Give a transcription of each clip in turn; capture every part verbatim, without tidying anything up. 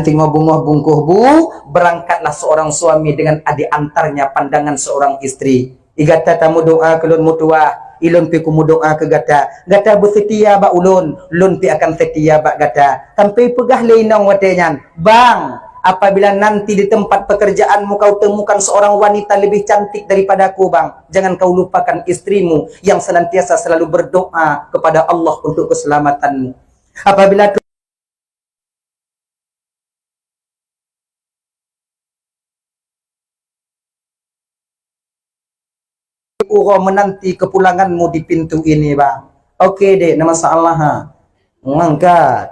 Singoh beungoh bungkôh bu, berangkatlah seorang suami dengan diantarnya pandangan seorang istri. "I gata tameudoa keu lôn meutuwah, ilôn pih kumeudoa keu gata. Gata beuseutia bak ulôn, lôn pih akan seutia bak gata." Sampai peugah lé inong watée nyan, "Bang, apabila nanti di tempat pekerjaanmu kau temukan seorang wanita lebih cantik daripada aku, Bang, jangan kau lupakan istrimu yang senantiasa selalu berdoa kepada Allah untuk keselamatanmu." Apabila uroe menanti kepulanganmu di pintu ini, Bang. Oke, Dek, nama masalah, ha. Mangkat.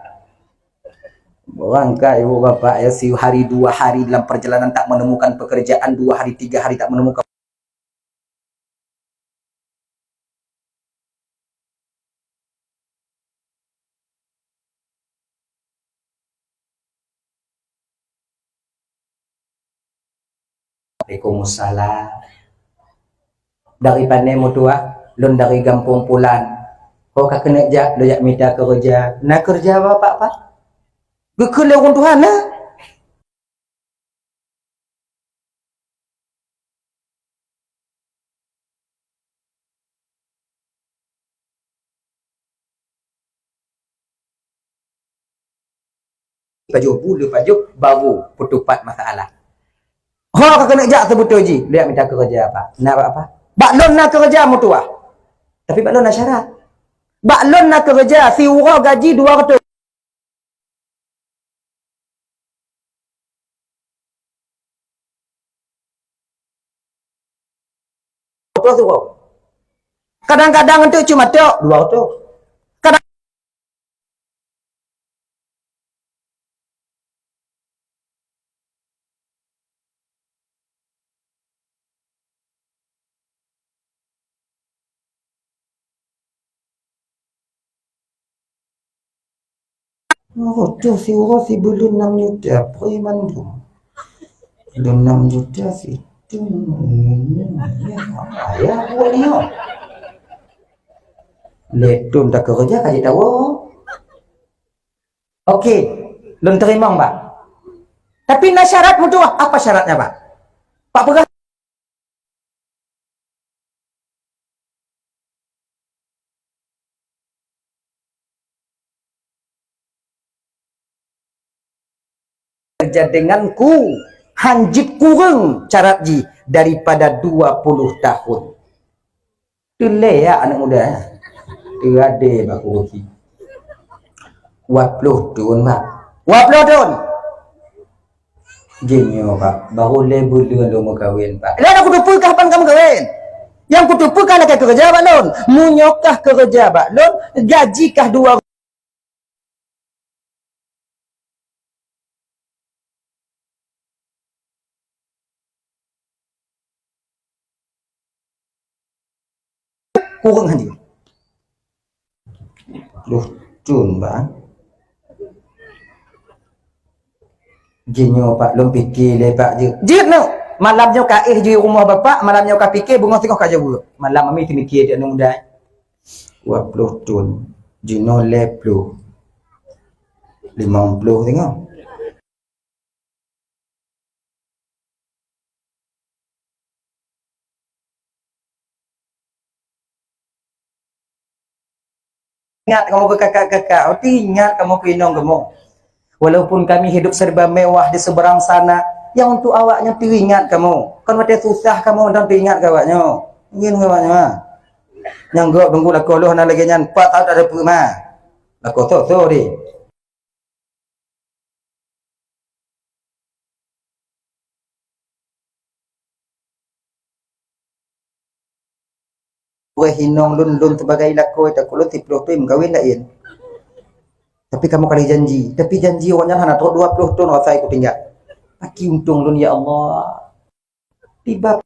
Mangkat, Ibu Bapak, ya, sehari dua hari dalam perjalanan tak menemukan pekerjaan, dua hari, tiga hari tak menemukan Waalaikumsalam. Dari pane meutuwah? Lôn dari gampông Pulan. Ho ka keuneuk jak, lôn jak mita keureuja. Na keureuja bapak, Pak? Geukheun lé ureuëng tuha na. Pajoh bu le pajoh baru peutupat masalah. Ho ka keuneuk jak seubeutôi jih, liak mita keureuja apa? Na bak apa? Bak lôn na keureuja meutuwah. Tapi bak lôn na syarat. Bak lôn na keureuja siuroe gaji dua reutôh. Reutôh siuroe. Kadang-kadang enteuk cuma tok dua reutôh. Kadang Oh, tu si urus si belum enam juta, poi mandum. Belum enam juta si tu. Ya, apa ya buat ni? Letum tak kerja kaji tahu. Okey, lôn teurimong, Pak. Tapi na syarat meutuwah. Apa syaratnya, Pak? Pak peugah. Kerja denganku, hanjeuet kureueng carat jih daripada dua puluh tahun. Teulée ya aneuk muda, eh. Teuadée bak kurusi. Dua puluh thon, Pak. Dua puluh thon. Jih nyoe, Pak, baru lhée buleuen lôn meukawen, Pak. Lôn kuteupeu kah pan ka meukawen. Nyang kuteupeu kah lakée keureuja bak lôn. Meunyoe kah keureuja bak lôn, gaji kah dua Kureueng hanjeuet. Dua puluh thon, Bang. Jih nyoe, Pak, lôn pike lé, Pak, jeuet. Jeuet nyoe. Malam nyoe ka éh jih rumoh Bapak, malam nyoe ka pike, beungoh singoh ka jaweueb. Malam ami teumike jeuet nyoe muda. Dua puluh thon. Jinoe lhée ploh. Limong ploh singoh. Ingat kamoe keu kakak-kakak, oh, ingat kamoe keu inong kamoe. Walaupun kami hidup serba mewah di seberang sana, nyang untuk awaknyoe teuingat kamoe. Kon watée susah kamoe dan teuingat keu awaknyoe. Ngieng keu awaknyoe, ha. Nyang gok teungku lakoe lôn hana lagée nyan, pat tahu tak ada peue ma. Lakoe tho-tho deh. Wéh inong lôn, lôn sibagai lakoe, takot lôn siploh thon meukawen laén. Tapi kamoe ka lheueh janji. Tapi janji awaknyan hana trok dua ploh thon asai kutinggai. Aki untông lôn, ya Allah. Tiba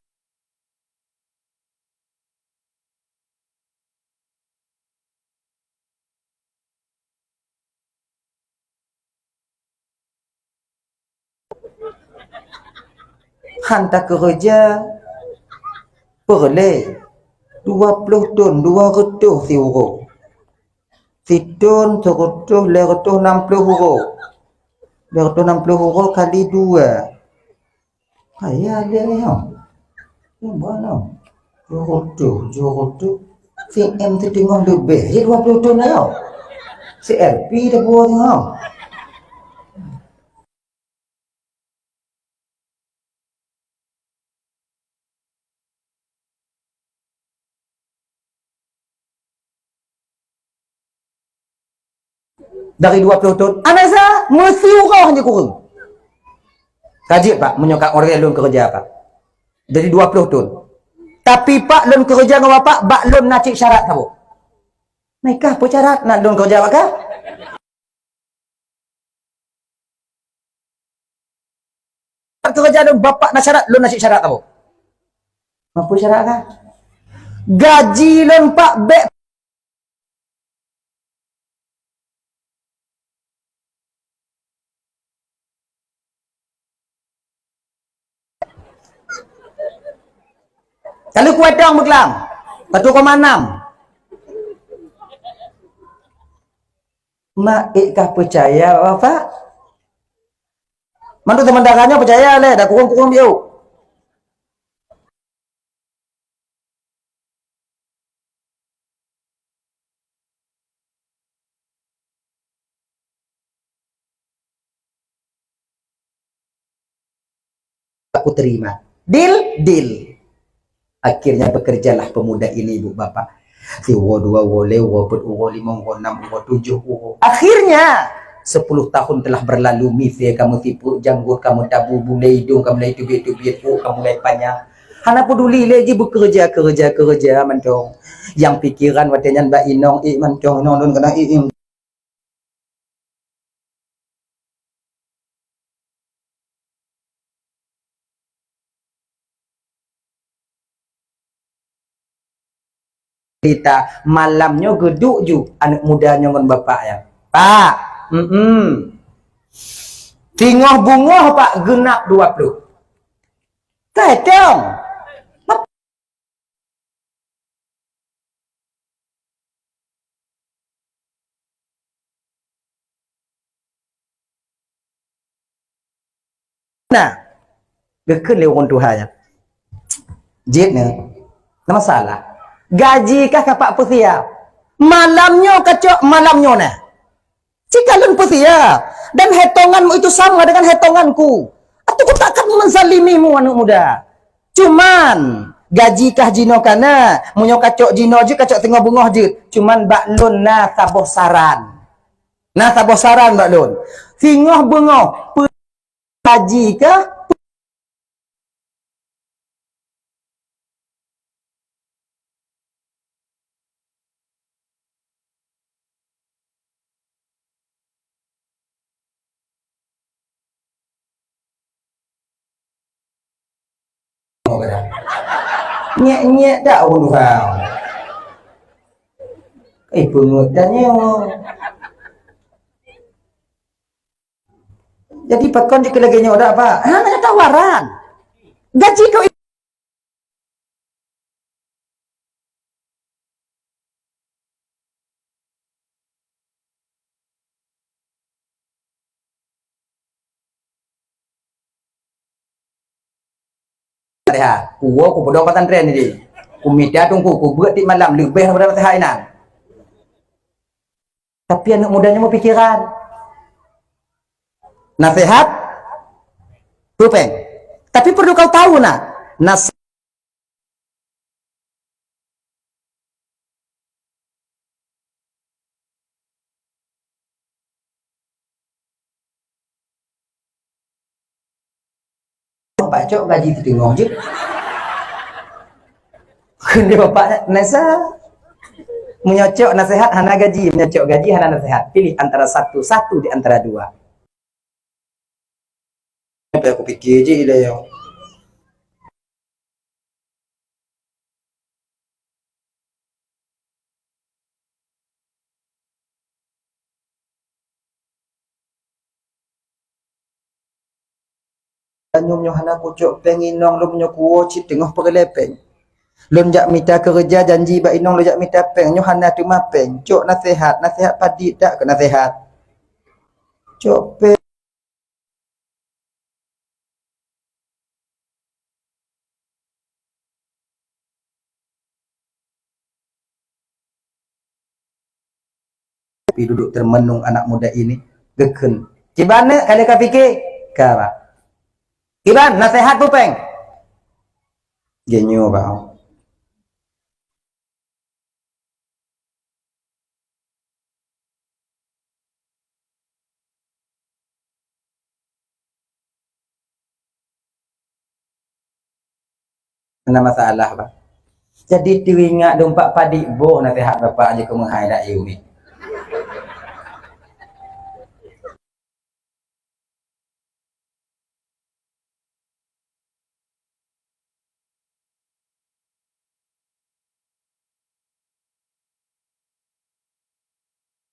han takeureuja peureulée dua ploh thon, dua reutôh siuroe. Sithon, sireutôh, lhée reutôh, nam ploh uroe. Dua ratus enam puluh uroe kali dua. Kaya dia ni, ha. Ni buat no. Dua ratus, dua ratus. C M tu tengah lebih. Jadi dua puluh tahun dah, ya. C R P dah buat tengah. Dari dua puluh thon. Anasa, meusiuroe hana kureueng. Ka jeuet, Pak, meunyoe ka orang lôn keureuja, Pak. Jadi dua puluh thon. Tapi, Pak, lôn keureuja ngon Bapak, bak lôn na cit syarat saboh. Meukah peue syarat na lôn keureuja bak kah? Keureuja lôn Bapak na syarat, lôn na cit syarat saboh. Apa syarat kah? Gaji lôn Pak bék Kalau kuatang beuklam, satu koma enam. Mak ék kah peucaya, Bapak? Mandum sementara nyoe peucaya lé, dah kurang-kurang biôh. Aku terima. Deal, deal. Akhirnya bekerjalah pemuda ini, Ibu Bapak. Siwoe dua woe lhèe woe peuet uroe limong uroe nam uroe tujoh uroe. Akhirnya, sepuluh tahun telah berlalu, misé ka meusipeuet, janggot ka meutabu, bulèe idong ka mulai teubiet-teubiet, ôk ka mulai panyang. Hana peuduli lé jih beukeureuja, keureuja, keureuja mantong. Nyang pikeran watèe nyan bak inong, ék mantong, inong lôn keunan, ék, ék. Cerita malam nyoe geuduek ju aneuk muda nyoe ngon bapak nyan. Pak, mm-mm. Singoh beungoh, Pak, geunap dua ploh. Ka etong. Nah, geukheun lé ureueng tuha nyan. Jeuet nyoe, na masalah. Gaji kah ka Pak peusiap? Malam nyoe ka cok, malam nyoe na. Cit ka lôn peusiap, dan hetonganmu itu sama dengan hetonganku. Atawa ku takkan menzalimimu, aneuk muda. Cuman, gaji kah jinoe ka na, meunyoe ka cok jinoe jeuet, ka cok singoh beungoh jeuet. Cuman bak lôn na saboh saran. Na saboh saran bak lôn. Singoh beungoh, pe-, gaji kah? Nyek-nyek dak ureueng tuha. Eh, peungeut dak nyoe. Jadi pakon jeuet keu lagèe nyoe dak, Pak? Hana tawaran. Gaji kau Nasehat. Kuwoe kupeudong pesantren jadi. Kumita teungku, kubeuet tiep malam leubeh daripada nasehat inan. Tapi aneuk muda nyoe meupikeran. Nasehat, tu péng. Tapi perlu kau tahu nah, nas- Bacok gaji siteungoh jeuet. Kheun lé bapak, "Nesa, meunyoe cok nasehat hana gaji, meunyoe cok gaji hana nasehat. Pilih antara satu, satu di antara dua." Sampai aku pikir je ilée nyoe. Tanyoe nyoe hana kucok péng inong lom nyoe kuwoe cit teungoh peureulée péng. Lôn jak mita keureuja janji bak inong lôn jak mita péng, nyoe hana teuma péng. Cok nasehat, nasehat padit dak keu nasehat. Cok péng. Tapi duduk termenung anak muda ini, geukheun. Kiban neuk ka lheueh ka pike? Ka, Pak. Kiban, naseuhat peue péng? Geunyoe, Pak. Hana masalah, Pak. Jadi teuingat dumpat padit boh naseuhat Bapak jih keu meuhai dak ié umi.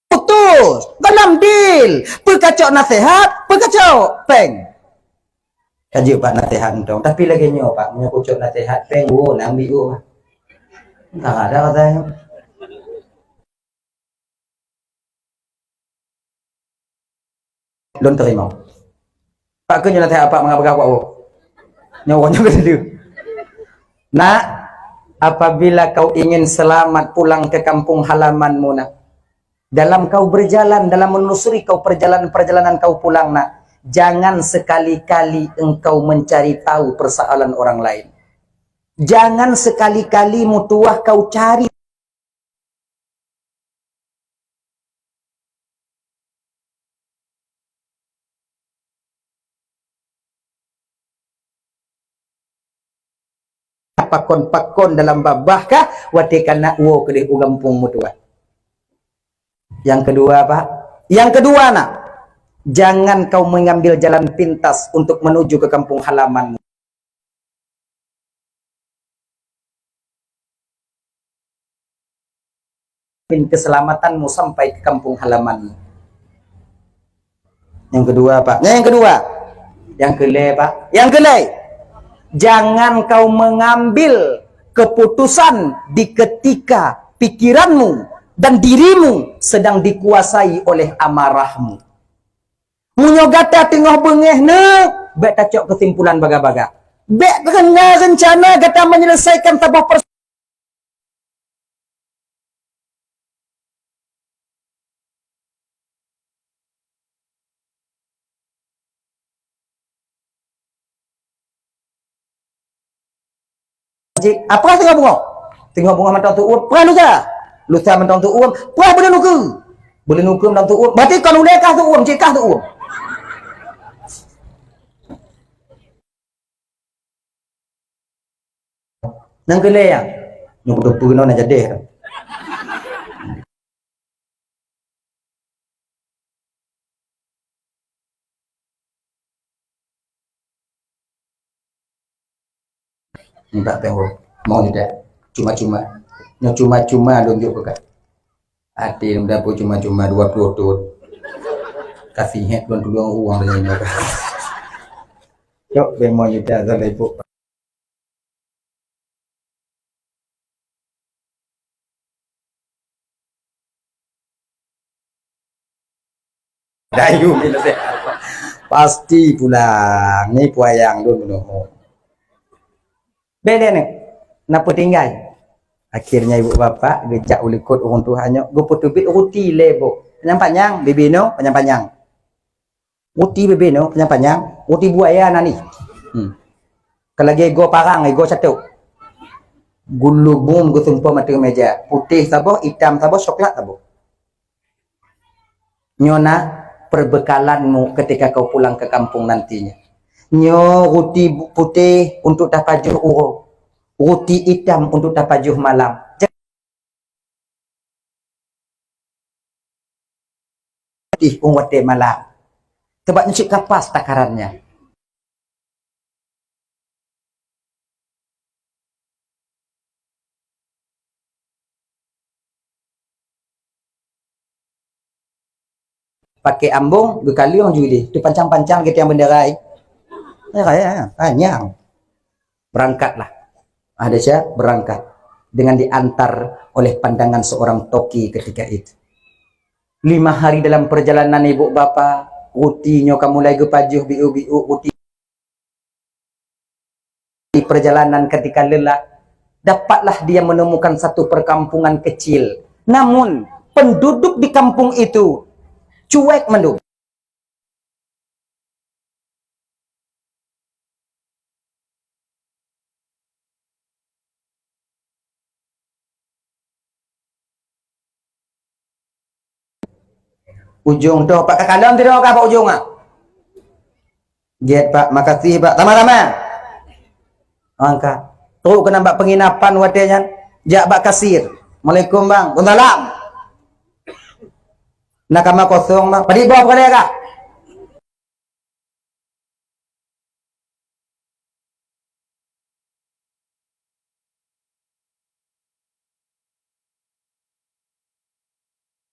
Putus dalam deal. Peukacok naseuhat, peukacok péng. Ka jeuet Pak naseuhat mantong, tapi lagèe nyoe Pak, meunyoe kucok naseuhat péng, wo, na ambiek wo. Entah ada kata nyoe. Lôn teurimong. Pak keu nyoe naseuhat Pak mangat peugah awak wo. Nyoe uroe nyoe keudua. Nak, apabila kau ingin selamat pulang ke kampung halamanmu, nak, dalam kau berjalan, dalam menelusuri kau perjalanan-perjalanan kau pulang, nak, jangan sekali-kali engkau mencari tahu persoalan orang lain. Jangan sekali-kali meutuwah kau cari pakon-pakon dalam babah kah, watèe ka nak woe keudeh u gampông meutuwah. Yang kedua, Pak. Yang kedua, nak. Jangan kau mengambil jalan pintas untuk menuju ke kampung halamanmu. Min keselamatanmu sampai ke kampung halamanmu. Yang kedua, Pak. Nah, yang kedua. Yang kelé, Pak. Yang kelé. Jangan kau mengambil keputusan di ketika pikiranmu dan dirimu sedang dikuasai oleh amarahmu. Meunyoe gata teungoh beungéh neuk, bèk tacok keusimpulan baga-baga. Bèk keuh na reuncana gata menyelesaikan saboh pers- Cik, ah, peurah singoh beungoh. Singoh beungoh mantong teuuem, peurah lusa. Lusa mantong teuuem, peurah buleuen ukeue. Buleuen ukeue mantong teuuem, berarti kon ulèe kah teuuem, cit kah teuuem. Nyang keu lhèe nyan, nyoe kuteupeu keunoe na jadeh. Minta tempo. Mau tidak? Cuma-cuma. Nyoe cuma-cuma lôn jok peugah. Até lôn dapur cuma-cuma dua puluh thon. Kasih hek lôn tulông uang dengan nyoe. Cok, bemo juta salah ipuk. Dayu bila sehat. Pasti pulang. Ni puayang dun meunyoe. Beda ni. Napa tinggai? Akhirnya ibu bapak gejak ulikot ureueng tuha nyoe, geupeuteubiet ruti lé boh. Panyang-panyang, bibi nyoe panyang-panyang. Ruti bebe nyoe panyang-panyang, ruti buaya na nih. Hmm. Ka lagèe igoe parang, igoe catôk. Gulubum geuseumpom ateueh meja, putéh saboh, itam saboh, soklat saboh. Nyoe na perbekalanmu ketika kau pulang ke kampung nantinya. Nyoe ruti bu-, putéh untuk tapajoh uroe, ruti itam untuk tapajoh malam. Ih, ung watèe malam. Sabab nyoe cit ka pas takarannya. Pakai ambong, geukaleueng ju idéh. Teupancang-pancang lagèe tiang bendera, eh. Ya, ya, ya, panyang. Berangkatlah. Hadesya berangkat dengan diantar oleh pandangan seorang toki ketika itu. Lima hari dalam perjalanan ibu bapa, ruti nyoe ka mulai geupajoh biu-biu, ruti di perjalanan ketika lelah, dapatlah dia menemukan satu perkampungan kecil. Namun, Penduduk di kampung itu cuek mandum. Ujong toh, pat ka kalon sidroe kah bak ujong ah? Jeuet, Pak. Makasih, Pak. Sama-sama. Angkat. Trok keunan bak penginapan watèe nyan. Jak bak kasir. "Assalamualaikum, Bang." "Waalaikumsalam." "Na kama kosong, Bang." "Padit boh peukalèe kah?"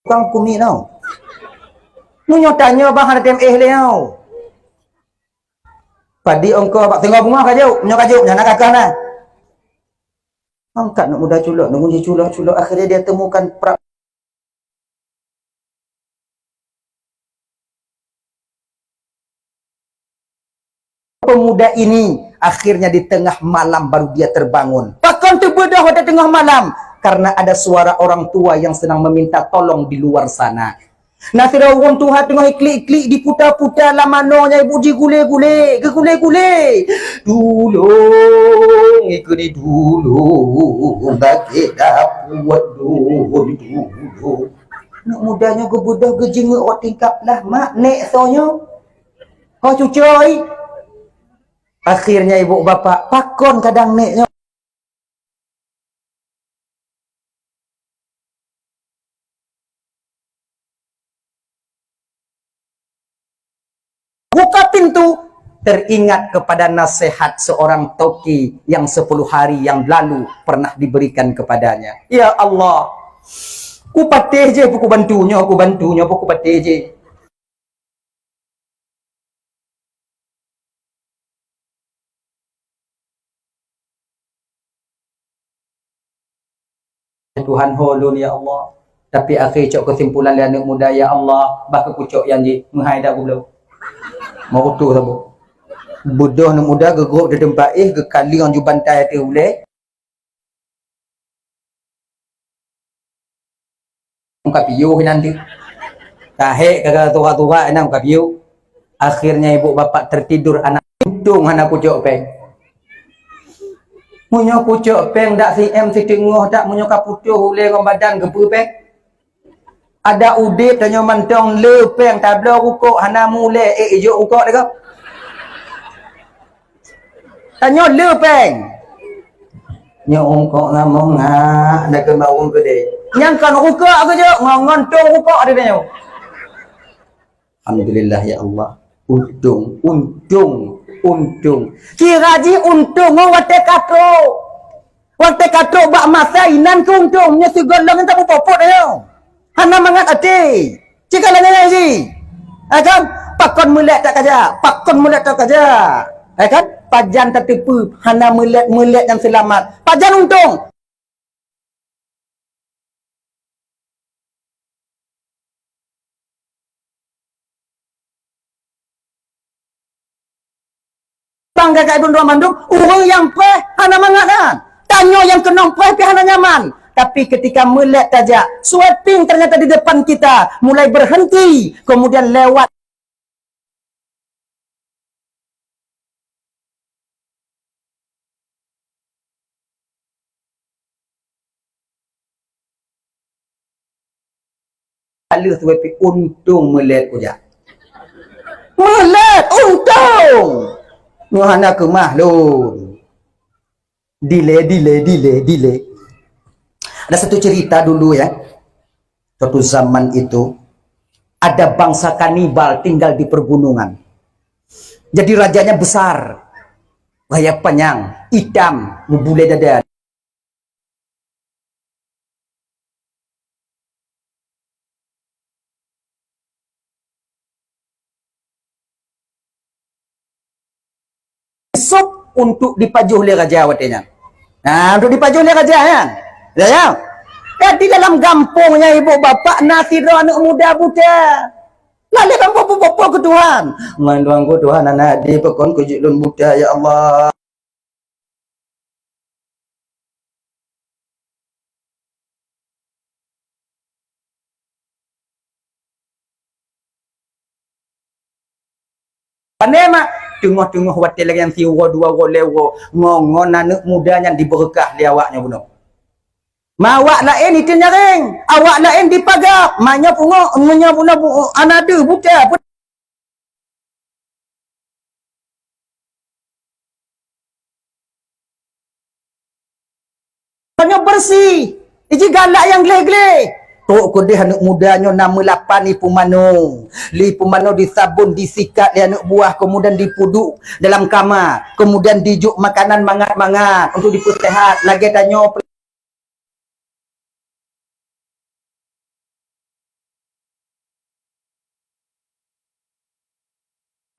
Tukang kumiek nyoe. Meunyoe tanyoe bang hana tem éh lé nyoe. Padit ongkoh bak singoh beungoh ka jok, meunyoe ka jok nyan na ka kah na. Angkat aneuk muda culok, nunggu jiculok-culok, akhirnya dia temukan pra- Pemuda ini akhirnya di tengah malam baru dia terbangun. Pakon teubeudôh watèe teungoh malam? Karena ada suara orang tua yang sedang meminta tolong di luar sana. Na sidroe ureueng tuha teungoh iklik-iklik diputa-puta lam manoe nyan, ibu jigulé-gulé, geugulé-gulé. "Tulông, ikeu ni tulông, sakét dapeuet lôn, tulông." Aneuk muda nyoe geubeudôh geujeungeuk rot tingkap lah, "Mak, nèk soe nyoe? Ho cucoe?" Akhirnya ibu bapak, "Pakon kadang nèk nyoe?" Buka pintu, teringat kepada nasihat seorang toki yang sepuluh hari yang lalu pernah diberikan kepadanya. Ya Allah, kupatéh jih, kubantu nyoe, kubantu nyoe, kupatéh jih. Tuhan ho lôn, ya Allah. Tapi akhé cok keusimpulan lé aneuk muda, ya Allah, bah keu kucok nyang jih, meuhai dak goblok. Meurutoh saboh. Beudôh aneuk muda geugrôp di teumpat éh, geukalieng ju bantai ateueh ulèe. Muka piôh inan tu. Tahek kagak tura-tura inan muka piôh. Akhirnya ibu bapak tertidur anak. Untông hana kucok péng. Meunyoe kucok péng dak si em siteungoh dak meunyoe ka putôh ulèe ngon badan geupeu péng. Adak udép tanyoe mantong le péng tabloe rukok hana mulèe ék ijok rukok deungoe. Tanyoe le péng. Nyoe rukok ngamong ngak, na keumaung keudeh. Nyang kon rukok keujok, ngon, ngon tong rukok di tanyoe. Alhamdulillah ya Allah. Untông, untông, untông. Kira jih untông ngon watèe ka trok. Watèe ka trok bak masa inan keu untông, nyoe sigohlom nyan tapeupoh-poh tanyoe. Hana mangat até. Cit ka lagèe nyan jih. Hai kan? Pakon meulét tak kajak? Pakon meulét tak kajak? Hai kan? Pajan tateupeue hana meulét-meulét nyang seulamat. Pajan untông. Bang gagah droe mandum, ureueng nyang preh hana mangat nyan. Tanyoe nyang keunong preh pih hana nyaman. Tapi ketika meulét tajak, sweeping ternyata di depan kita mulai berhenti, kemudian lewat. Aleuh tuwé pih untông meulét kujak. Meulét untông! Nyoe hana keumah lôn. Dilée, dilée, dilée, dilée. Ada satu cerita dulu ya. Suatu zaman itu ada bangsa kanibal tinggal di pergunungan. Jadi rajanya besar, raya panyang, itam, meubulée dada. Sop untuk dipajoh lé raja watée nyan. Nah, untuk dipajoh lé raja nyan. Ya, ya. Jadi dalam gampông nyan ibu bapak na sidroe aneuk muda buta. Lalée gampông peupoh-poh keu Tuhan. Ngon Tuhan ku Tuhan anak di pekon kujik lôn buta ya Allah. Pane mak, teungoh-teungoh watée lagée nyan siuroe dua uroe lhée uroe, ngon-ngon aneuëk muda nyan dibeureukah lé awak nyoe bunoe. Ma awak laén iteunyareng, awak laén dipagab, ma nyoe pungo, meunyoe bunoe bu-, ana deuh buta, Tanyoe beureusi, iji galak nyang gleh-gleh. Trok keudeh aneuëk muda nyoe na meulapan ié pumano. Lé pumano disabon, disikat lé aneuëk buah, keumudian dipeuduek dalam kama, keumudian dijok makanan mangat-mangat untuk dipeuseuhat. Lagée tanyoe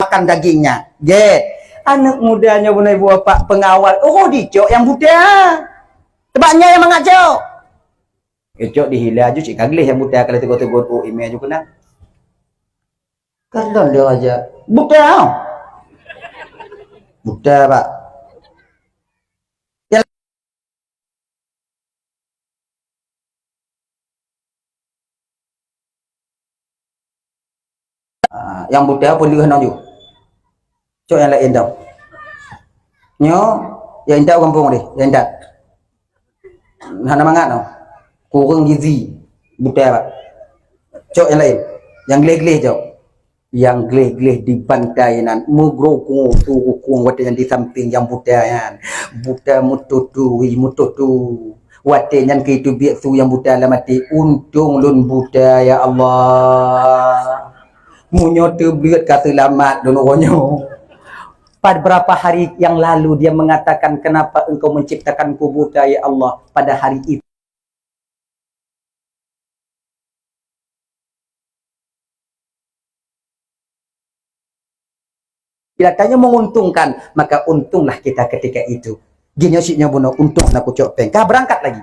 makan dagingnya. Gét. Aneuëk muda nyoe beunai buah pak pengawal. Oh, dicok nyang buta. Sebab nyan nyang mangat cok. Eh, cok dihila aju cik kagleh nyang buta kalau tegur-tegur oh, ime aju kena. Kan dia aja. Buta. Buta, Pak. Ah, nyang buta peuleueh nong ju. Cok nyang laén tau. Nyoe, nyang intat u gampông deh, nyang intat. Hana mangat noh. Kureueng gizi. Buta, Pak. Cok nyang laén. Nyang gleh-gleh cok. Nyang gleh-gleh dibantai nan. Meugrokong su rukong watée nyan di sampéng nyang buta nyan. Buta meututu, ih, meututu. Watée nyan keu teubiet su nyang buta lam até, "Untông lôn buta, ya Allah. Meunyoe teubleuet ka seulamat lôn uroe nyoe." Pada beberapa hari yang lalu dia mengatakan, "Kenapa engkau menciptakanku buta, ya Allah?" Pada hari itu Bila tanyoe menguntungkan, maka untunglah kita ketika itu. Jih nyoe sit nyoe bunoe untông na kucok péng. Ka berangkat lagi.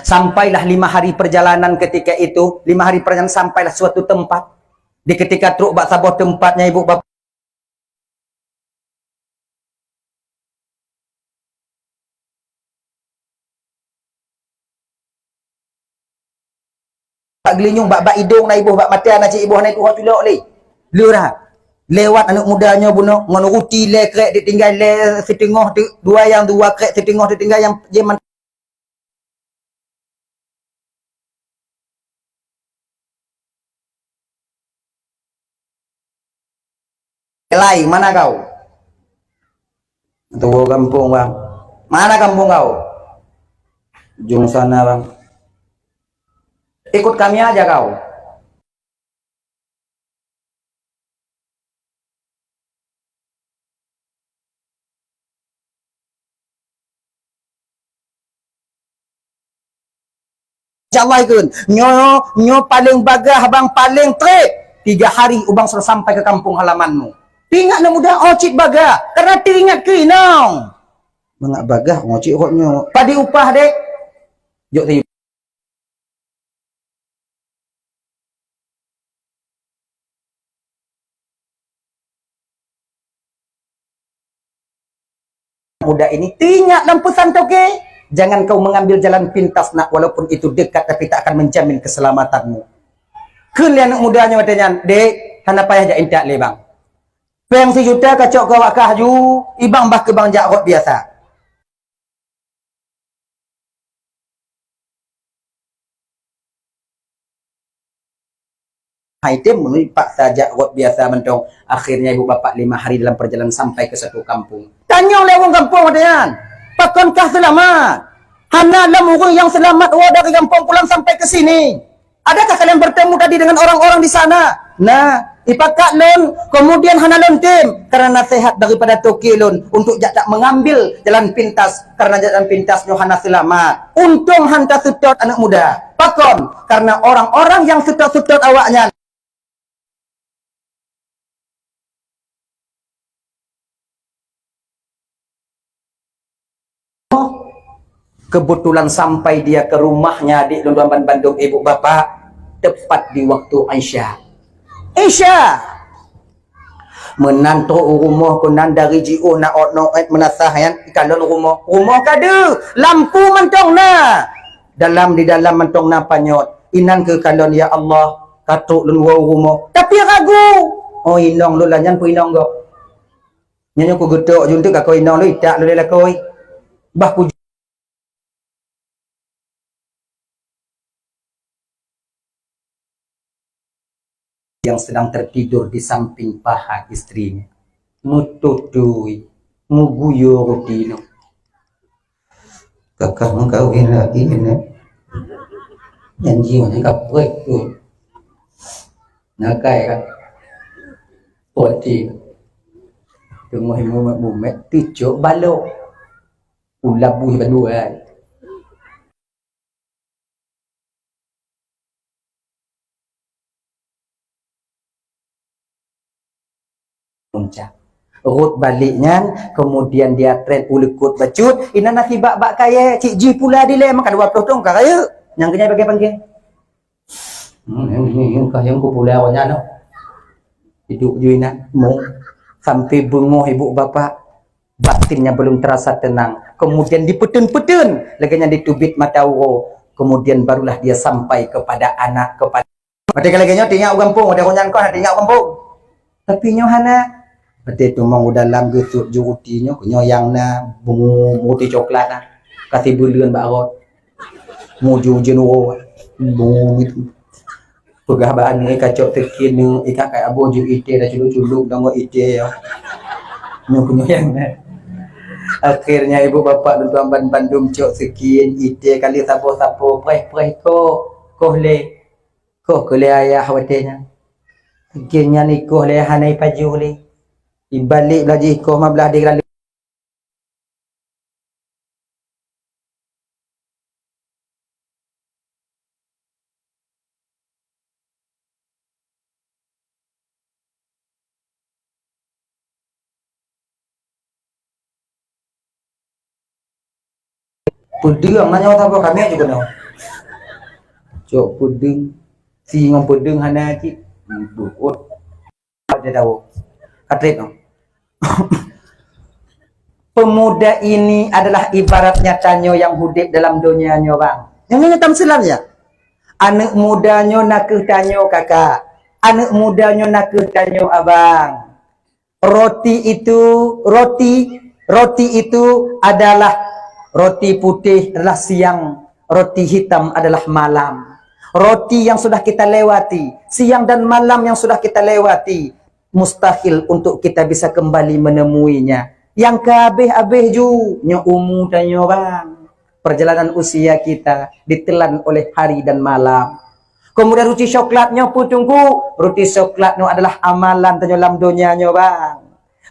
Sampailah lima hari perjalanan ketika itu, lima hari perjalanan sampailah suatu tempat. Di ketika trok bak saboh tempat nyan ibu bapa Bak geulinyueng, bak, bak idong na iboh, bak mata na cit iboh, na itu hok culok lé. Lé dah. Lewat aneuëk muda nyoe bunoe ngon ruti lhée krék ditinggai lhée siteungoh teuk, dua nyang dua krék siteungoh ditinggai nyang jih man- Lai, mana kau? Tuwo gampông, Bang. Mana kampung kau? Ujung sana, Bang. Ikut kami aja kau. Insya Allah ikheun. Nyoe, nyoe paleng bagah bang, paleng treb. Tiga hari ubang sudah sampai ke kampung halamanmu. Teuingat na muda, oh cit bagah. Karena teuingat keu inong. Mangat bagah, oh cit rot nyoe. Padi upah dek. Jok tadi. Muda ini, teuingat lam pesan toke, jangan kau mengambil jalan pintas nak, walaupun itu dekat tapi tak akan menjamin keselamatanmu. Kheun lé aneuëk muda nyoe watée nyan, dek, hana payah jak intat lé bang. Péng sijuta kacok keu awak kah ju, ibang bah keu bang jak rot biasa. Hai tem meunuri paksa jak rot biasa mantong. Akhirnya ibu bapak lima hari dalam perjalanan sampai ke satu kampung. Tanyong lé ureuëng gampông watée nyan, "Pakonkah seulamat?" "Hana lom ureuëng nyang seulamat woe dari gampông pulang sampai ke sini." "Adakah kalian bertemu tadi dengan orang-orang di sana?" "Nah, ipakat lôn, kemudian hana lôn tem karena nasihat daripada toke lôn untuk jak tak mengambil jalan pintas, karena jalan pintas nyoe hana seulamat." Untông han taseutôt aneuëk muda. Pakon? Karena orang-orang yang seutôt-seutôt awaknyan Kebetulan sampai dia ke rumahnya adik lôn ban bandum ibu bapak tepat di waktu Isya. Isya! Meunan trok u rumoh keunan dari jiôh na ôt noét meunasah nyan ikalon rumoh. Rumoh ka deuh, lampu mantong na. Dalam di dalam mantong na panyöt. Inan keukalon, "Ya Allah, ka trok lôn woe u rumoh." Tapi ragu. Oh, inong lôn lah nyan peue inong gob. Nyan nyoe kugeutok ju eunteuk ka keu inong lôn, itak lôn lé lakoe. Bah ku yang sedang tertidur di samping paha istrinya. Meututui, meuguyô ruti nyoe. Kakak meukawen lagi keunoe. Janji mana ka peuet tu. Nakai kan. Peuet ti. Teungoh mumet-mumet, teucok balok. Ulabui balua. Puncak. Rot balek nyan, kemudian dia tren uleukot bacut, inan na sibak bak kayèe, cit jih pula dilèe, maka dua ploh thôn ka rayeuk. Nyang keunyan bagai panggil. Hmm, yang ini, yang kah yang populer awak nyan, no. Hidup ju inan, mu. Sampai beungoh ibu bapak, batinnya belum terasa tenang. Kemudian dipeuteun-peuteun, lagèe nyan ditubit mata uroe. Kemudian barulah dia sampai kepada anak, kepada Watèe ka lagèe nyoe, teuingat u gampông, watèe awak nyan kon, teuingat u gampông. Tapi nyoe hana. Watèe teumong u dalam geutot ju ruti nyoe, nyoe nyang na, bungu ruti coklat na. Ka sibeuleuen bak rot. Muju jeuen uroe. Bungu itu. Peugah bak aneuk, "Eh, kacok teukin neuh, eh, ka kai aboh ju itèe, dah culok-culok deungon itèe, ya." Nyoe keuh nyoe nyang na. Akhirnya ibu bapak lôn tuan ban bandum cok teukin, itèe kali saboh sapo, preh-preh koh, koh lé. Koh keu lé ayah watèe nyan. Akhé nyan ikoh lé hana ipajoh lé. Ibalek blah jih ikoh ma blah di lalu. Peudeueng na nyoe saboh kami juga nyoe. Cok peudeueng, si ngon peudeueng hana cit. Buet. Dia tahu. Katrit no. Pemuda ini adalah ibaratnya tanyoe nyang udép dalam donya nyoe, bang. Nyang nyoe tam Islam ya. Aneuk muda nyoe nakeuh tanyoe, kakak. Aneuk muda nyoe nakeuh tanyoe, abang. Roti itu, roti, roti itu adalah, roti putih adalah siang, roti hitam adalah malam. Roti yang sudah kita lewati, siang dan malam yang sudah kita lewati, mustahil untuk kita bisa kembali menemuinya. Nyang ka habéh-habéh ju, nyoe umu tanyoe, bang. Perjalanan usia kita ditelan oleh hari dan malam. Kemudian ruti coklat nyoe peue, Teungku? Ruti coklat nyoe adalah amalan tanyoe lam donya nyoe, bang.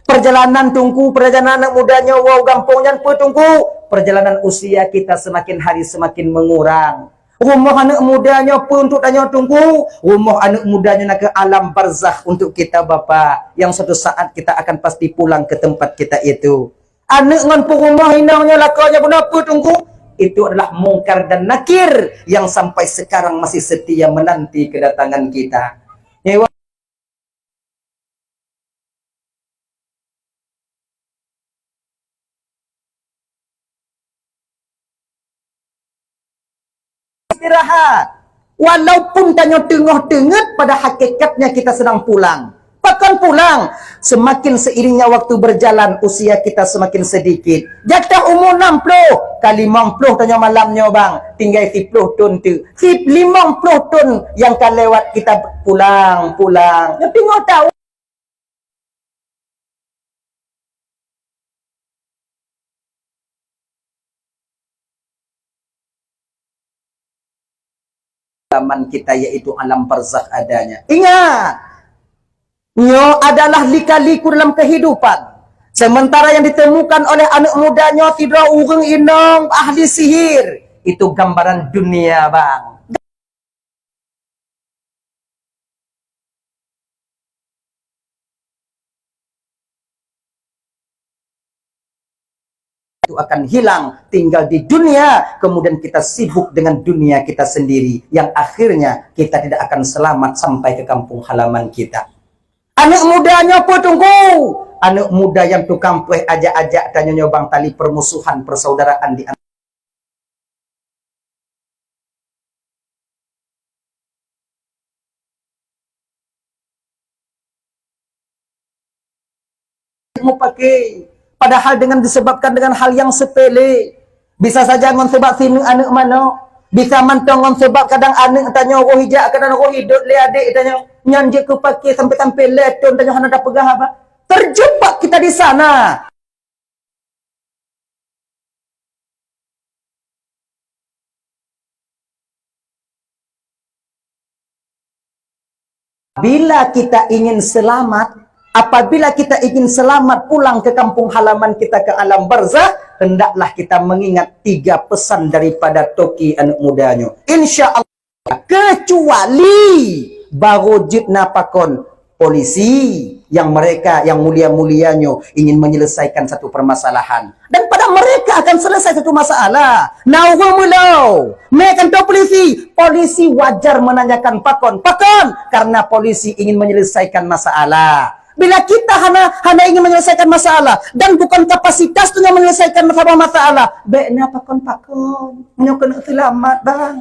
Perjalanan, Teungku, perjalanan aneuk muda nyoe woe u gampông nyan peue, Teungku? Perjalanan usia kita semakin hari semakin mengurang. Rumoh aneuk muda nyoe peue untuk tanyoe, Teungku? Rumoh aneuk muda nyoe nakeuh alam barzakh untuk kita, Bapak, yang suatu saat kita akan pasti pulang ke tempat kita itu. Aneuk ngon peurumoh inong nyoe lakoe nyoe bunoe peue, Teungku? Itu adalah Mungkar dan Nakir yang sampai sekarang masih setia menanti kedatangan kita. Nyewa istirahat. Walaupun tanyoe teungoh teungeut, pada hakikatnya kita sedang pulang. Pakon pulang? Semakin seiringnya waktu berjalan, usia kita semakin sedikit. Jatuh umur enam puluh, ka limong puluh tanyoe malam nyoe, bang. Tinggai siploh thôn teuk. Sip limong puluh thôn nyang ka lewat kita pulang, pulang. Nyoe teungoh tahu. Zaman kita, yaitu alam barzakh adanya. Ingat, nyoe adalah lika-liku dalam kehidupan. Sementara yang ditemukan oleh aneuk muda nyoe sidroe ureueng inong ahli sihir, itu gambaran dunia, bang. Itu akan hilang, tinggal di dunia, kemudian kita sibuk dengan dunia kita sendiri, yang akhirnya kita tidak akan selamat sampai ke kampung halaman kita. Aneuk muda nyoe peue, Teungku? Aneuk muda nyang tukang preh ajak-ajak tanyoe nyoe, bang, tali permusuhan persaudaraan di mupake. Padahal dengan disebabkan dengan hal yang sepele. Bisa saja ngon sebab sineuk aneuk manok. Bisa mantong ngon sebab kadang aneuk tanyoe roh ijak, kadang roh idot lé adek tanyoe. Nyan jeuet keu pake sampai-sampai lhèe thon tanyoe hana tapeugah haba. Terjebak kita di sana. Bila kita ingin selamat, apabila kita ingin selamat pulang ke kampung halaman kita, ke alam barzakh, hendaklah kita mengingat tiga pesan daripada toke aneuk muda nyoe. Insya Allah, kecuali baru jeuet na pakon polisi yang mereka yang mulia-mulia nyoe ingin menyelesaikan satu permasalahan. Dan pada mereka akan selesai satu masalah. Na ureueng meulo, mé kantor polisi, polisi wajar menanyakan pakon. Pakon? Karena polisi ingin menyelesaikan masalah. Bila kita hana, hana ingin menyelesaikan masalah dan bukan kapasitas tu yang menyelesaikan masalah-masalah, bèk na pakon-pakon. Nyoe keuneuk selamat, bang.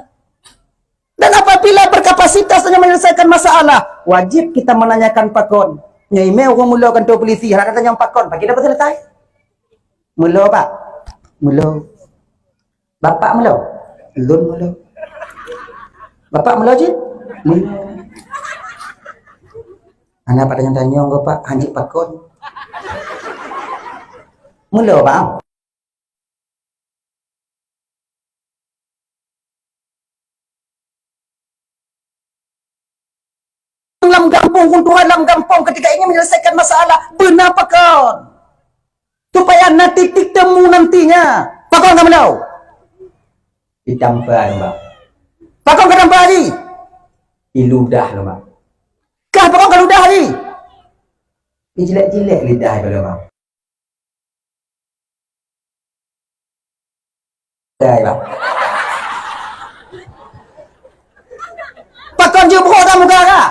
Dan apabila berkapasitas hanya menyelesaikan masalah, wajib kita menanyakan pakon. Nyoe imé ureueng meulo kantor polisi, hana tanyong pakon, pagi dapat selesai. Meulo, Pak? Meulo. Bapak meulo? Lôn meulo. Bapak meulo cit? Meulo. Hana pat tanyong-tanyong keu Pak, hanjeuet pakon. Meulo, Pak? Lam gampông, ureueng tuha lam gampông ketika ingin menyelesaikan masalah, beuna pakon. Supaya na titik temu nantinya. Pakon ka meulo? Ditampa lom, Bang. Pakon ka tampa, Ji? Diludah lom, Bang. Kah pakon ka ludah, Ji? Dijilek-jilek lidah lom, Bang. Dai, Bang. Pakon jeuet brok lam muka ka?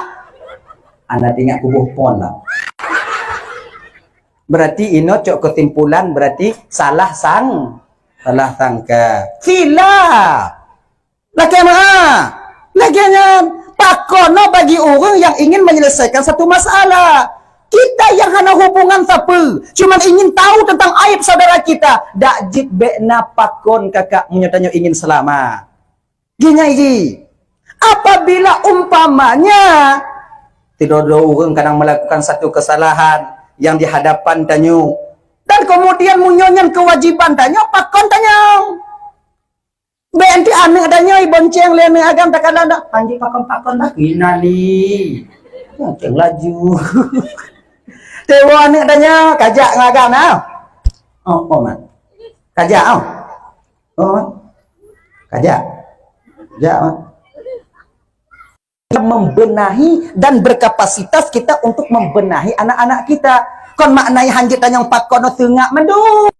Hana teuingat kuboh phôn, Bang. Berarti inoe cok kesimpulan, berarti salah sang-, salah sangka. Sila. Lakèe meu'ah. Lagèe nyan, pakon na bagi ureueng nyang ingin menyelesaikan satu masalah. Kita nyang hana hubungan sapeue, cuma ingin tahu tentang aib saudara kita, dak jeuet bèk na pakon kakak meunyoe tanyoe ingin seulamat. Geunyai jih, apabila umpamanya sidroe-droe ureueng kadang melakukan satu kesalahan yang di hadapan tanyoe, dan kemudian meunyoe nyan kewajiban tanyoe, pakon tanyoe. Bèk anti aneuk tanyoe ibonceng lé aneuk agam takalon dak. Hanjeuet pakon-pakon dah. Ina ni. Bonceng laju. Tewa aneuk tanyoe kajak ngon agam nah. Oh, oh, man. Kajak, oh. Oh, man. Kajak. Kajak, man. Membenahi dan berkapasitas kita untuk membenahi anak-anak kita. Kon maknanya hanjeuet tanyong pakon seungap mandum.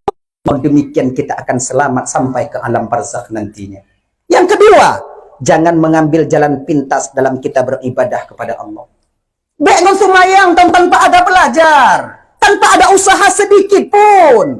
Demikian kita akan selamat sampai ke alam barzakh nantinya. Yang kedua, jangan mengambil jalan pintas dalam kita beribadah kepada Allah. Bèk ngon seumayang tan-, tanpa ada belajar, tanpa ada usaha sedikit pun.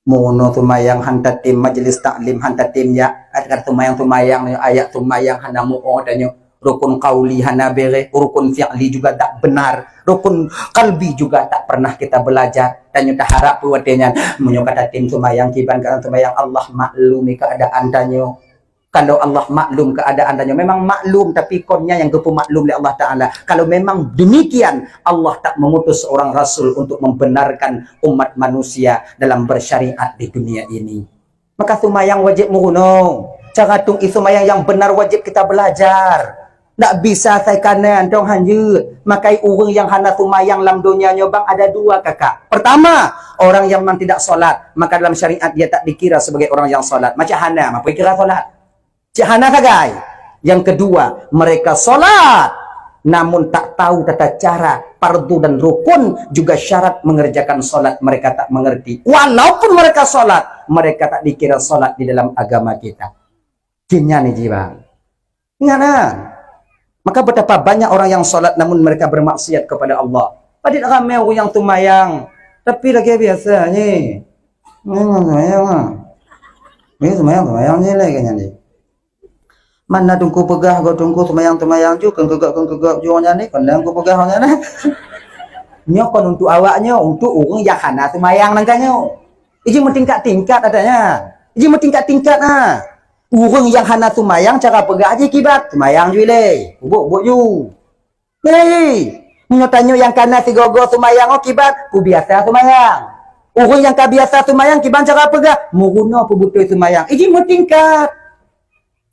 Meunoe seumayang han tatem, majlis taklim han tatem, ya, kata-kata seumayang-seumayang, ayat seumayang hana mu'oh tanyoe, rukun qauli hana bèrèh, rukun fi'li juga tak benar, rukun qalbi juga tak pernah kita belajar. Tanyoe taharap peue watèe nyan, meunyoe ka tatem seumayang kiban ka seumayang, Allah maklumi keuadaan tanyoe. Kalau Allah maklum keuadaan tanyoe, memang maklum, tapi kon nyan nyang geupeumaklum lé Allah Taala. Kalau memang demikian, Allah tak mengutus seorang rasul untuk membenarkan umat manusia dalam bersyariat di dunia ini. Maka seumayang wajéb meurunoe. Cara tung ie seumayang nyang beunar wajéb kita belajar. Ndak bisa sai kanan, dong hanjeuet. Maka ureueng nyang hana seumayang lam donya nyoe bang ada dua kakak. Pertama, orang yang memang tidak salat, maka dalam syariat dia tak dikira sebagai orang yang salat. Macam hana, mampu kira salat. Cit hana sagai. Yang kedua, mereka salat, namun tak tahu tata cara, fardu dan rukun, juga syarat mengerjakan salat mereka tak mengerti. Walaupun mereka salat, mereka tak dikira salat di dalam agama kita. Jih nyan jih, bang. Ingat, nah. Maka betapa banyak orang yang salat namun mereka bermaksiat kepada Allah. Padit ramé ureueng nyang seumayang, tapi lagèe biasa nyoe. Memang seumayang, ah. Ni seumayang, seumayang je lagèe nyan deh. Mana teungku peugah, go teungku seumayang-seumayang ju, keu keugok, keu keugok ju nyan ni, kon teungku peugah nyan ni. Nyoe kon untuk awak nyoe, untuk ureuëng nyang hana seumayang nangka nyoe. Iji meutingkat-tingkat adanya. Iji meutingkat-tingkat ha. Ureuëng nyang hana seumayang cara peugah jih kiban, seumayang ju ilée. Ubuk-ubuk ju. Hei, meunyoe tanyoe nyang kana sigoe-goe seumayang oh kiban, peubiasa seumayang. Ureuëng nyang ka biasa seumayang kiban cara peugah, meurunoe peubeutôi seumayang. Iji meutingkat.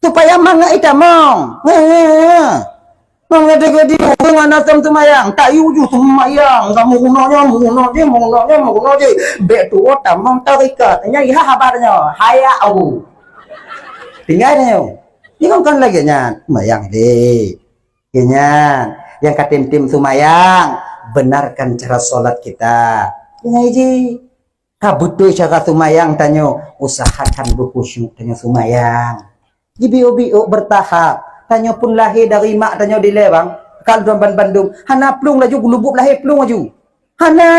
Supaya mangat itamong. He, he, he. Mangat deungon di ureuëng hana seumayang, tak yuju seumayang. Ka meurunoe nyoe, meurunoe jih, meurunoe nyoe, meurunoe jih. Bék tuwoe tamong tarekat. Nyan iha haba nyoe. Haya au. Tinggai nyoe. Nyoe kan lagée nyan. Seumayang deh. Nyan, nyang ka tem-tem seumayang, benarkan cara salat kita. Nyan iji. Ka beutôi cara seumayang tanyoe, usahakan beukhusyuk tanyoe seumayang. Jibiôk-biôk beurtahap. Tanyoe pun lahé dari mak tanyoe dilée bang. Ka lôn ban bandum, hana plueng laju geulubuk lahé plueng laju. Hana.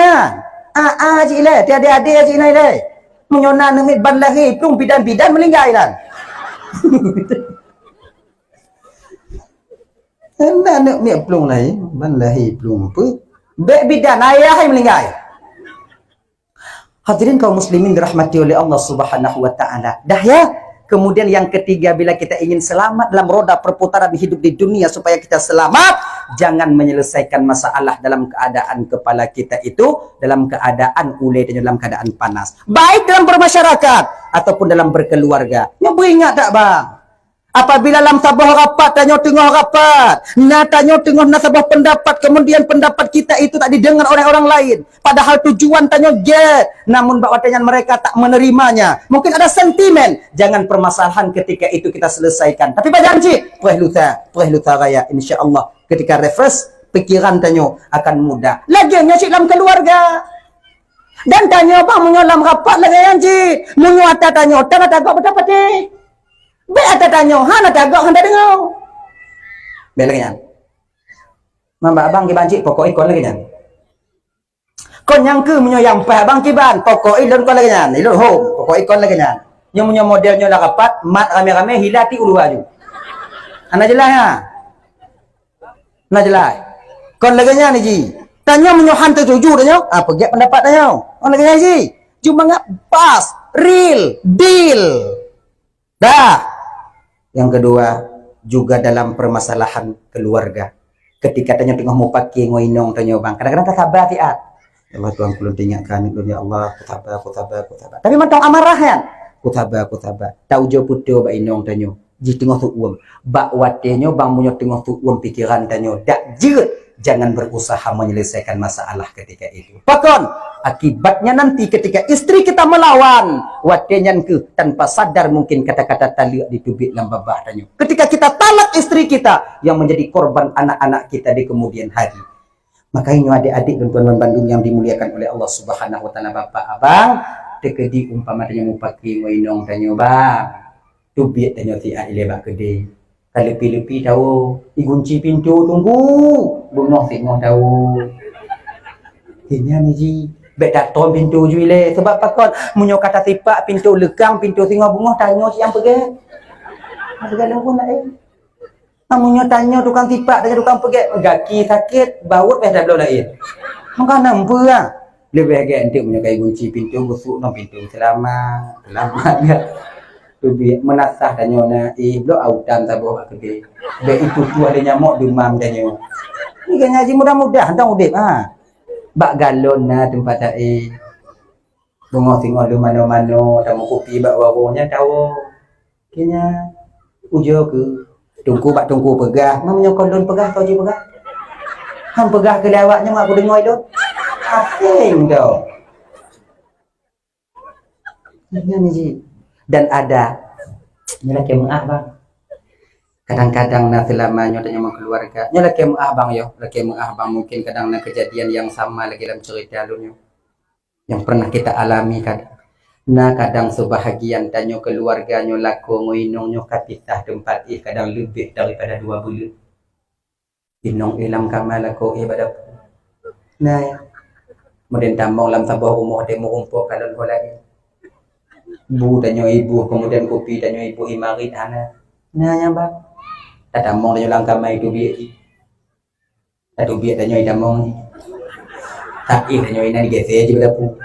A-a jih ilée, tiadé-adé jih ilée. Meunyoe na neumiet ban lahé plueng bidan-bidan meulinggai nan. Hana aneuk miet plueng laén, ban lahé plueng peuet. Bék bidan ayah hai meuninggai. Hadirin kaum muslimin dirahmati oleh Allah Subhanahu wa taala. Dah ya. Kemudian yang ketiga, bila kita ingin selamat dalam roda perputaran hidup di dunia, supaya kita selamat, jangan menyelesaikan masalah dalam keadaan kepala kita itu dalam keadaan ulée dan dalam keadaan panas. Baik dalam bermasyarakat ataupun dalam berkeluarga. Nyoe beuingat tak bang? Apabila lam saboh rapat tanyoe teungoh rapat, na tanyoe teungoh na saboh pendapat, kemudian pendapat kita itu tak didengar oleh orang lain, padahal tujuan tanyoe jeuet, namun bak watée nyan mereka tak menerimanya. Mungkin ada sentimen, jangan permasalahan ketika itu kita selesaikan. Tapi pajan cit, preh lusa, preh lusa raya, insya Allah ketika refresh, pikiran tanyoe akan mudah. Lagée nyoe cit lam keluarga. Dan tanyoe bang meunyoe lam rapat lagée nyan cit, meunyoe ata tanyoe tan ata gok beutapati. Bék ata tanyoe hana tagok hana deungoe. Bék lagée nyan. Mamba abang kiban cit pokok ikon lagée nyan. Kon nyang keu meunyoe nyang paih abang kiban pokok ilon kon lagée nyan. Ilon hom pokok ikon lagée nyan. Nyoe meunyoe model nyoe lam rapat mat ramé-ramé hila ti ulu aju. Hana jeulaih ha. Hana jeulaih. Kon lagée nyan iji. Tanyoe meunyoe han teutuju tanyoe, ah peugét pendapat tanyoe. Kon lagée nyan iji. Cuma ngak pas, real, deal. Dah. Yang kedua, juga dalam permasalahan keluarga. Ketika tanyoe teungoh mupakè ngon inong tanyoe bang, kadang-kadang tasaba siat. Ya Allah Tuhan, kulôn teuingat keu aneuk lôn ya Allah, kusaba, kusaba, kusaba. Tapi mantong amarah nyan. Kusaba, kusaba. Taujoe peutoe bak inong tanyoe. Jih teungoh seuuem. Bak watée nyoe bang meunyoe teungoh seuuem pikeran tanyoe dak jeuet, jangan berusaha menyelesaikan masalah ketika itu. Pakon? Akibatnya nanti ketika istri kita melawan, watée nyan keuh tanpa sadar mungkin kata-kata taleuek diteubiet lam babah tanyoe. Ketika kita talak istri kita, yang menjadi korban anak-anak kita di kemudian hari. Makanya nyoe adik-adik dan tuan-tuan bandum yang dimuliakan oleh Allah Subhanahu wa taala, bapak, abang, teukeudi umpama tanyoe mupakè ngon inong tanyoe bang, teubiet tanyoe siat ilée bak keudè. Ka leupi-leupi tawoe, igunci pintoe tunggu, beungoh singoh tawoe. Inyan iji, bék tatom pintoe ju ilée, sabab pakon meunyoe ka tasipak pintoe leukang, pintoe singoh beungoh tanyoe siang peugét. Peugét lôn pun laén. Meunyoe tanyoe tukang sipak, tanyoe tukang peugét, gaki sakét, bawot payah tabloe laén. Maka na meupeue ah. Leubeh gét enteuk meunyoe ka igunci pintoe, geusuek ngon pintoe seulamat, seulamat gét. Teubiet meunasah tanyoe na, eh, bloe autan saboh bak keudè. Bék itutoh lé nyamok deumam tanyoe. Nyan keuh ngaji mudah-mudahan dong udép ha. Bak galon na teumpat taéh. Beungoh singoh lôn manoe-manoe, tameukupi bak warong nyan tawoe. Keu nyan, ujoe keuh, teungku bak teungku peugah, meunyoe kon lôn peugah, soe jipeugah? Han peugah keu lé awak nyoe, mak kudeungoe lôn. Aséng tau. Nyan ji. Dan ada, nyoe lakée meuáh, bang. Kadang-kadang na seulama nyoe tanyoe meukeuluwarga. Nyoe lakée meuáh, bang, yo. Lakée meuáh, bang, mungkin kadang na keujadian nyang sama lagée lam ceurita lôn nyoe. Nyang pernah kita alami kadang. Na kadang seubahagian tanyoe keuluwarga nyoe lakoe ngon inong nyoe ka pisah teumpat éh kadang leubeh daripada dua buleuen. Inong éh lam kama lakoe éh bak dapu. Na, ya. Keumudian tamong lam saboh rumoh deh meurumpok kalon ho laén. Bu tanyoe iboh, keumudian kupi tanyoe iboh imarit hana. Na, ya, bang. Tatamong tanyoe lam kama itu biet jih. Tateubiet tanyoe itamong nyoe. Taéh tanyoe inan geusé jih bak dapu.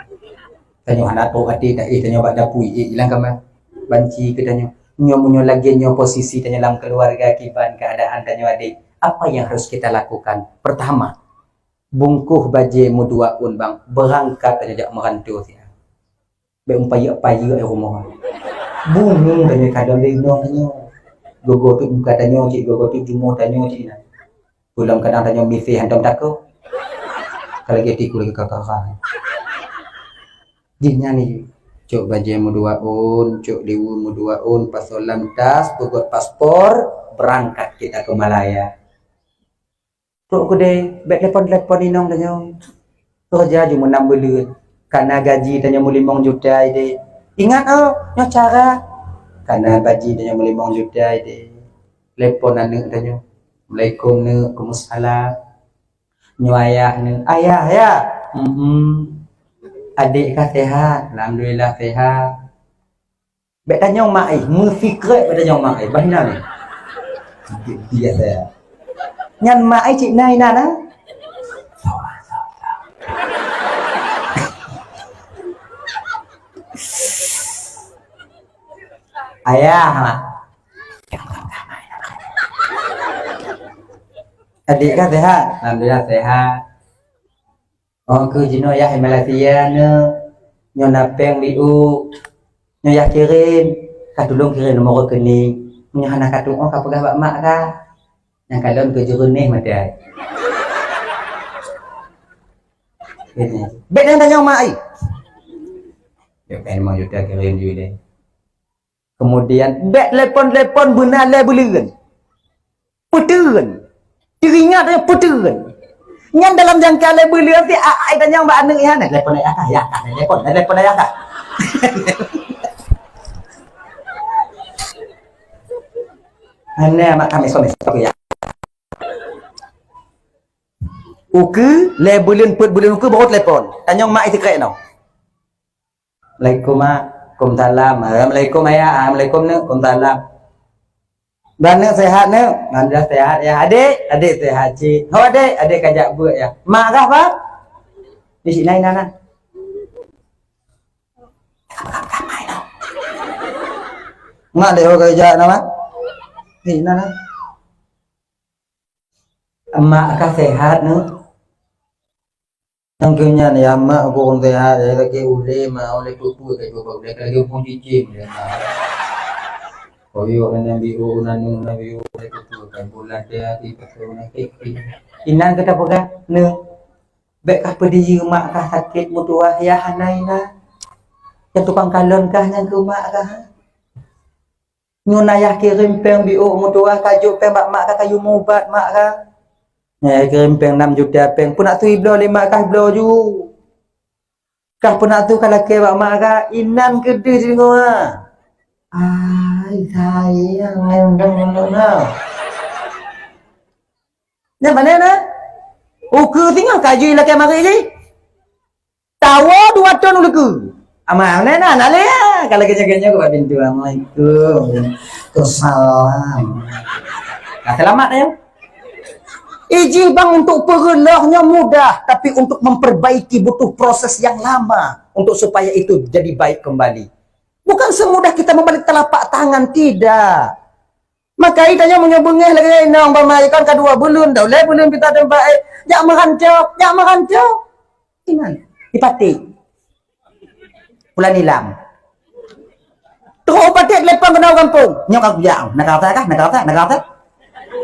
Tanyoe hana trok até taéh tanyoe bak dapu, éh, ilang kama. Banci keu tanyoe. Nyoe meunyoe lagèe nyoe posisi tanyoe lam keuluwarga kiban keuadaan tanyoe adék, apa yang harus kita lakukan? Pertama, bungkôh bajèe meuduwa ôn bang, beurangkat tanyoe jak meuranto siat. Bèk meupayeuk-payeuk di rumoh. Bungong tanyoe kadang lé inong tanyoe. Gogo teuk muka tanyoe cit, gogo teuk jumoh tanyoe cit inan. Peue lom kadang tanyoe miseue hantom takot. Ka lagèe tiku lagèe kakara. Jih nyan ni, cok bajèe meuduwa ôn, cok liwu meuduwa ôn, pasoe lam tas, peugöt paspor, beurangkat kita keu Malaya. Trok keudè, bèk telepon-telepon inong tanyoe. Keureuja ju meunam buleuen. Kana gaji tanyoe meulimong juta ideh. Ingat oh, nyoe cara. Kana gaji tanyoe meulimong juta ideh. Telepon aneuk tanyoe. Assalamualaikum neuk, kumusalam. Nyoe ayah neuk. Ayah, ya. Hmm. Adék kah sehat? Alhamdulillah sehat. Bèk tanyong mak ai, meusikrek bèk tanyong mak ai. Bah inan. Biasa. Nyan mak ai cit na inan ah. Ayah, mak. Adék kah sehat? Alhamdulillah sehat. Oh, keu jinoe yah di Malaysia nyoe, nyoe na péng biôh, nyoe yah kirém, ka tulông kirém nomor rekening. Meunyoe hana ka tuôh, ka peugah bak mak kah. Nyang kalon keu jeureuneh mata. Ini. Bèk nyang tanyong mak ai. Yo, péng limong juta kirém ju deh. Kemudian, bèk telepon-telepon beuna lhèe buleuen. Peuteun. Teuingat ya peuteun. Nyan dalam jangka lhèe buleuen ti, a-, ai tanyong bak aneuk nyan, "Telepon ayah kah, ya kah, telepon, telepon ayah kah." Hana mak kami suami satu ya. Ukeue, lhèe buleuen, peuet buleuen ukeue baru telepon. Tanyong mak ai sikrek nyoe. Assalamualaikum, Mak. Waalaikumsalam. Assalamualaikum, Ayah. Assalamualaikum, Neuk. Waalaikumsalam. Bah, Neuk, sehat, Neuk? Alhamdulillah, sehat, ya. Adék? Adék sehat cit. Ho, Adék? Adék ka jak beuet, ya? Mak kah, Bang? Di sini, nah, nah. Mak, dek, ho, ka jak, nah, Mak? Di sini, nah. Mak kah sehat, Neuk? Nyang keu nyan, ya, mak, ureueng sehat, ya, lagèe ulèe, mak, ulèe peue-peue ka jiba ulèe, ka lagèe ureueng cicém, ya, mak. Koyok nan biôh, nan nu, nan biôh, ulèe peue-peue ka jiba ulèe, di pasai ulèe kèk. Inan ka tapeugah, Neuk, bèk kah peudiyeu mak kah sakét meutuwah, ya, hana inan. Nyang tukang kalon kah nyang keu mak kah? Nyoe na yah kirém péng biôh meutuwah ka jok péng bak mak ka kayue mubat mak ka. Nyoe yah kirém péng nam juta péng, peunak su ibloe lé mak ka ibloe ju. Kah peunak su ka lakèe bak mak ka, inan keudeh deungoe. Ai sayang, ai undang-undang na. Nyan pane na? Ukeue singoh ka jih lakèe marit jih. Tawoe dua thon u leukeue. Ama, na, na, na lé, ya. Kalau kecil-kecil ke bak pintu, "Assalamualaikum." "Waalaikumsalam." Nah, selamat, ya. Ijih bang untuk peureuloh nyoe mudah, tapi untuk memperbaiki butuh proses yang lama untuk supaya itu jadi baik kembali. Bukan semudah kita membalik telapak tangan, tidak. Maka i tanyoe meunyoe beungéh lagèe inong bak mak, kon ka dua buleuen, dah ulèe buleuen pita teumpat, eh, jak meuranco, jak meuranco. Inan, ipaték. Pula nilam. Trok paték telepon keunoe gampông. Nyoe ka kujak, na ka rasa kah? Na ka rasa? Na ka rasa?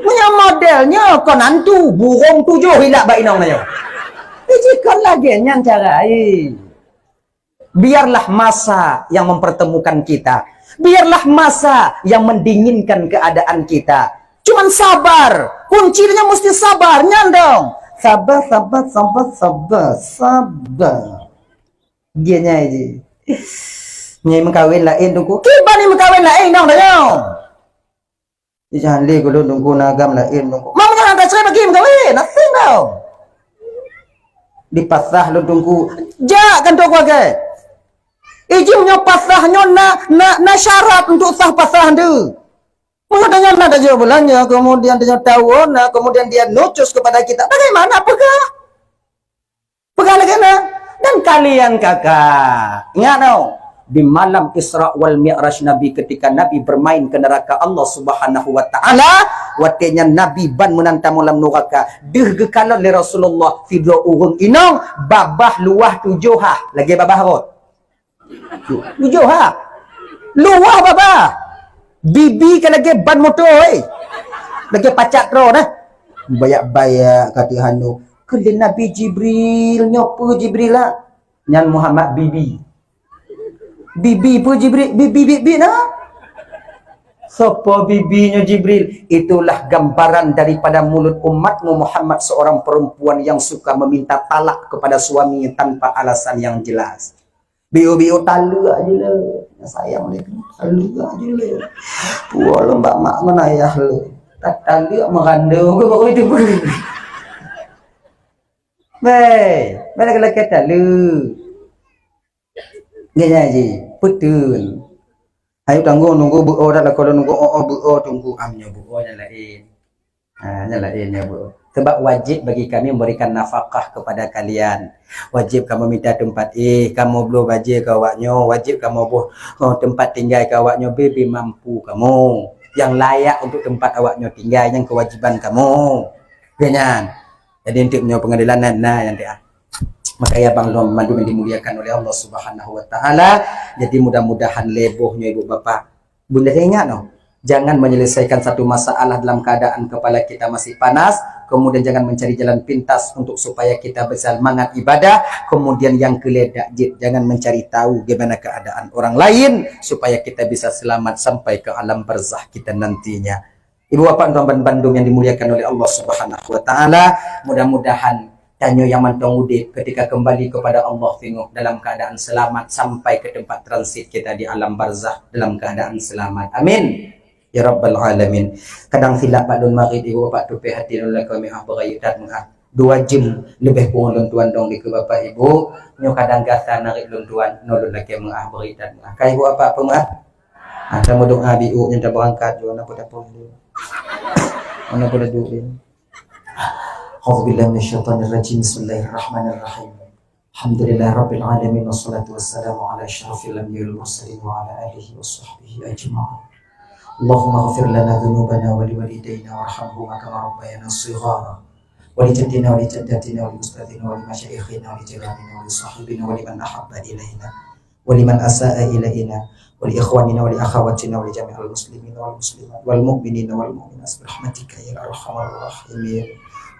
Meunyoe model nyoe kon hantu, burông tujoh ilak bak inong tanyoe. Ijih kon lagèe nyan cara, eh. Biarlah masa yang mempertemukan kita. Biarlah masa yang mendinginkan keadaan kita. Cuman sabar. Kuncinya mesti sabar. Nyan dong. Sabar, sabar, sabar, sabar, sabar. Dia nyai je. Nyai meukawen laén Teungku. Kiban ni meukawen laén dong, dong. Ijak lé keu lôn Teungku na agam laén Teungku. Meunyoe hana tasrép lagi meugawi, nothing tau. Dipasah lôn Teungku. Jak kantô keuluwarga. Ijih nyoe pasah nyoe na, na, na syarat untuk sah pasah tu. Meunyoe tanyoe na tajok bulan nyoe, kemudian tanyoe tawon, nah, kemudian dia nucus kepada kita. Bagaimana peugah? Peugah lagèe na. Dan kalian kakak, ingat tau, di malam Isra wal Mi'raj Nabi, ketika Nabi bermain ke neraka Allah Subhanahu wa Ta'ala, watèe nyan Nabi ban meunan tamong lam nuraka, deuh geukalon lé Rasulullah sidroe ureueng inong, babah luwah tujoh ha, lagèe babah rot. Tujoh ha. Luwah babah. Bibi ka lagèe ban moto, eh. Lagèe pacak troe nah. Bayak-bayak ka teuhanu. Keu lé Nabi Jibril, nyoe peue Jibril lah? Nyan Muhammad bibi. Bibi peue Jibril? Bibi, bibi nah. Sopo bibi nyoe Jibril? Itulah gambaran daripada mulut umatmu Muhammad, seorang perempuan yang suka meminta talak kepada suaminya tanpa alasan yang jelas. Biu-biu taleuek je le. Sayang lé, taleuek je le. Puwoe lom bak mak ngon ayah le. Tak taleuek meurandau ke baru itu. Hei, mana kalau kata lu? Gaya ji, betul. Ayo tanggung nunggu beuo dak lakoe nunggu o o beuo tunggu am nyoe beuo nyang laén. Ha, nyang laén nyoe beuo. Sebab wajib bagi kami memberikan nafkah kepada kalian. Wajib kamoe mita teumpat éh, kamoe bloe bajée keu awak nyoe, wajib kamoe boh, oh, teumpat tinggai keu awak nyoe, bri-bri mampu kamoe nyang layak untuk teumpat awak nyoe tinggai, nyang keuwajiban kamoe. Geuh nyan. Jadi, untuk nyoe pengadilan na, na nyang teuah. Maka ya bang lom mandum yang dimuliakan oleh Allah Subhanahu wa Taala. Jadi, mudah-mudahan lé boh nyoe ibu bapak Bunda ingat noh, jangan menyelesaikan satu masalah dalam keadaan kepala kita masih panas, kemudian jangan mencari jalan pintas untuk supaya kita bersemangat ibadah, kemudian yang keledak jit, jangan mencari tahu gimana keadaan orang lain supaya kita bisa selamat sampai ke alam barzah kita nantinya. Ibu bapak tuan bandum yang dimuliakan oleh Allah Subhanahu wa Taala, mudah-mudahan tanyoe nyang mantong udeb ketika kembali kepada Allah singoh dalam keadaan selamat sampai ke tempat transit kita di alam barzah dalam keadaan selamat. Amin. Ya Rabbal Alamin. Kadang silap bak lôn marit ibu bapak tupéh hati lôn lakoe meuah beurayek that meuah. Dua jeuem leubeh kurang lôn tuan dong dikeue bapak ibu. Nyoe kadang gasa narit lôn tuan nyoe lôn lakée meuah beurayek that meuah. Ka ibu bapak peumeuah. Ata meudoa biuk nyang tabeurangkat jua na pada pun. Mana pada duit. A'udzubillahi minasyaitonirrajim. Bismillahirrahmanirrahim. Alhamdulillahirabbil alamin, wassalatu wassalamu ala asyrafil anbiya'i wal mursalin wa ala alihi wa sahbihi ajma'in. Allahumma ighfir lana dzunubana wa liwalidaina warhamhuma kama rabbayana shighara. Wa li jaddina wa li jaddatina wa li ustadzina wa li masyaikhina wa li jiranina wa li sahibina wa liman ahabba ilaina. Wa liman asaa ilaina, wa li ikhwanina, wa li akhawatina, wa li jami'il muslimina wal muslimat, wal mu'minina wal mu'minat, bi rahmatika ya arhamar rahimin.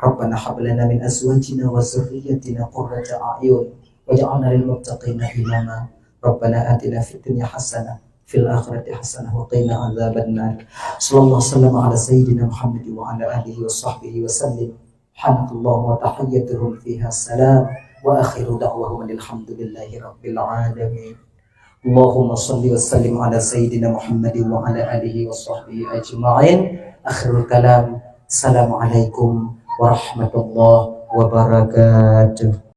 Rabbana hab lana min azwajina wa dzurriyyatina qurrata a'yun, waj'alna lil muttaqina imama. Rabbana atina fid dunya hasanah, fil akhirati hasanah, wa qina adzabannar. Sallallahu wasallam ala sayyidina Muhammad wa ala alihi wa sahbihi wa sallim. Subhanakallahumma wa tahiyyatuhum fiha salam. Wa akhiru da'wahum alhamdulillahi rabbil alamin. Allahumma salli wa sallim ala sayyidina Muhammadin wa ala alihi wa sahbihi ajma'in. Akhirul kalam. Assalamualaikum warahmatullahi wabarakatuh.